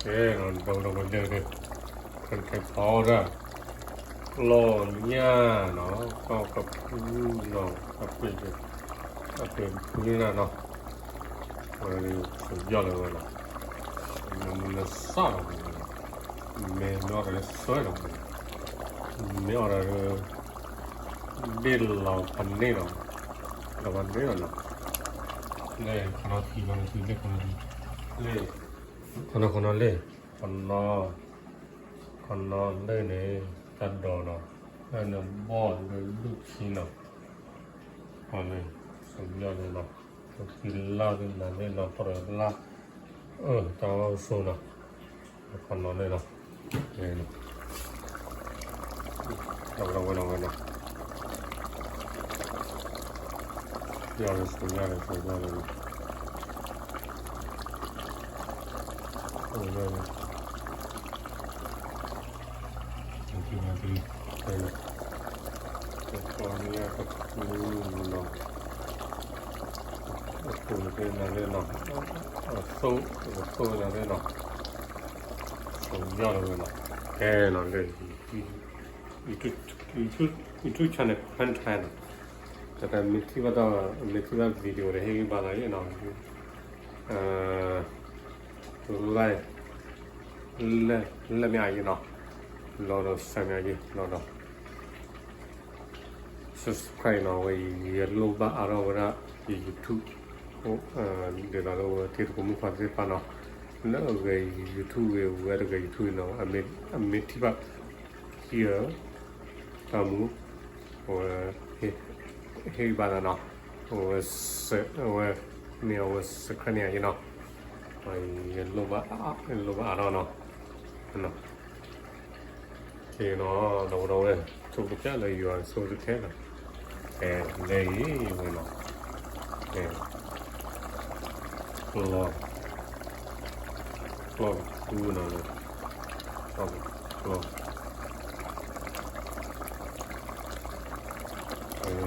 ကဲနီၤ ဒီပုၢ်ဒီဝဲၢ်သ့ၣ်, ခဲခဲဖီဒၣ် ကျီၢ်ညၣ်နီၤ ကီၢ်ကဖုနီၤ အပ့ၤ, အပ့ၤဖုန့ၣ်နီၤ, ဝဲ စူၤယီၢ်လၢဝဲနီၤ, မ့ၢ်မုၢ်လၢစၢ်လီၤဝဲနီၤ, မ့ၢ်မ့ၢ်အီၣ်တၢ်လၢစွဲလီၤဝဲနီၤ, မ့ၢ်အီၣ်တၢ်လၢ ဒ့ၣ်လီၤဖးန့ၣ်လီၤ, လီၤဖးန့ၣ်လီၤနီၤ, လၢခီနီၤထံ ခီနီၤထံ လၢခီနီၤထံ, လၢ ခီနီၤခီနီၤလၢ ခီနီၤ, ခီနီၤလၢန့ၣ် တၢ်ဒိးနီၤ, လၢန့ၣ်ဘီၣ်လၢဒူၣ်ဆံနီၤ, ခီန့ၣ် စူၤယီၢ်န့ၣ်နီၤ, ပှၤခံလါသ့ၣ်နၤသ့ၣ်နီၤ ပှၤတလါ, အၢ တၢ်အိၣ်ဆိနီၤ, ခီနီၤန့ၣ်နီၤ, ဝဲနီၤဝဲနီၤဝဲနီၤ, ယီၢ်လၢစူၤယီၢ်လၢစူၤယီၢ်လၢ အဝဲန့ၣ် ကီၢ်ညၣ်ကဖုနီၤ, အပူၤသ့ၣ်နၤသ့ၣ်နီၤ, အသိၣ်, အသိၣ်နၤသ့ၣ်နီၤ, စူၤယီၢ်လၢဝဲနီၤ, ကဲနီၤလၢ YouTube, YouTube channel ဖဲထါနီၤ, တၢ်မ့ၢ်ထံၣ်ဘၣ်တၢ်, မ့ၢ်ထံၣ်ဘၣ် video ဒီး ဟ့ၣ်ဂံၢ်ဘါသးနီၤ, like လၢမ့ၢ်အါယံၤနီၤ, လီၤဒီး share မ့ၢ်အါယံၤ လီၤဒီး subscribe နီၤ, ဝဲယလိၣ်ဘၣ်အါထီၣ်ဝဲဒၣ် YouTube ဒ်သိးလၢဝဲထံသကိးမုၣ်ခွါသ့ၣ်တဖၣ်နီၤ, လၢအဂဲၤ YouTube ဂ့ၤ ဝဲတဂဲၤ YouTube နီၤ, အမ့ၢ်ထံၣ်ဘၣ် ဟံၣ်ဧၢ, တၢ်မူ, အဝဲ ဟ့ၣ်ဂံၢ်ဘါသးနီၤ, အဝဲ အဝဲ မ့ၢ်အဝဲ subscribe န့ၢ်ယၤနီၤ, ယလိၣ်ဘၣ်, ယလိၣ်ဘၣ်အါထီၣ်နီၤ, ကဲနီၤ, ဒီပုၢ်ဒီဝဲၢ်, ဆိကတၢၢ်လၢယွၤဆိကတၢၢ်လီၤ, ကဲ လၢအံၤဝဲနီၤ, ကဲ ကျီၢ်, ကျီၢ်ကဖုနီၤလၢ, ကျီၢ်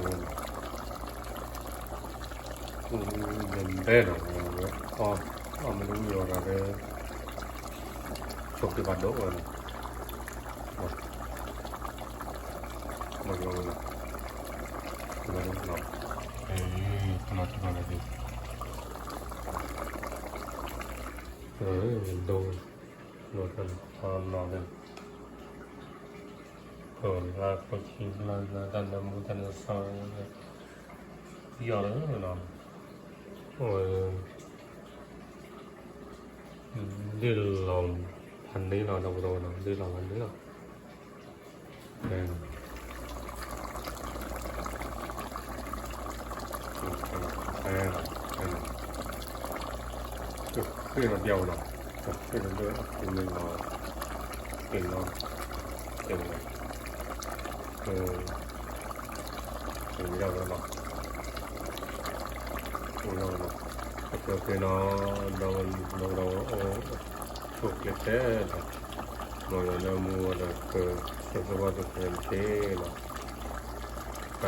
ကဖု ဒဲနီၤ, အီၣ်မ့ၢ်တဝံၣ်အီၤဒီး ဆိကတၢၢ်ဘၣ်ဒိၣ်ဝဲနီၤ, ဘၣ်ဒိၣ်ဝဲနီၤ, ဘၣ်ဒိၣ်နီၤ, ခီနီၤတဘၣ်န့ၣ်, ဒိၣ်, ဒိၣ်တၢ်နီၤ, ခီနီၤန့ၣ် ခိၣ်လါခိၣ်ဆံလါလါ တၢ်နၢမူတၢ်နၢဆါ, ယီၢ်လၢနီၤ, အဝဲ ဒ့ၣ်လီၤဖးန့ၣ်လီၤ ဒီပုၢ်ဒီဝဲၢ်နီၤ, ဒ့ၣ်လီၤဖးန့ၣ်လီၤ, ဃ့ၢ်နီၤပျဲဝဲနီၤ, ဃ့ၢ်နီၤဒိၣ်အဃိန့ၣ်လီၤ, က့ၤလီၤ, က့ၤလီၤ, က့ၤလီၤဝဲနီၤ, က့ၤလီၤဝဲနီၤ, အကက့ၤနီၤ, ဒီးဝဲဒီး ဆိၣ်ကျဲတဲဒီး မ်ယွၤလၢမူဝဲဒီး ကဆိၣ်ဂ့ၤဘၣ်သ့ၣ်တဖၣ်န့ၣ်လီၤ, ပ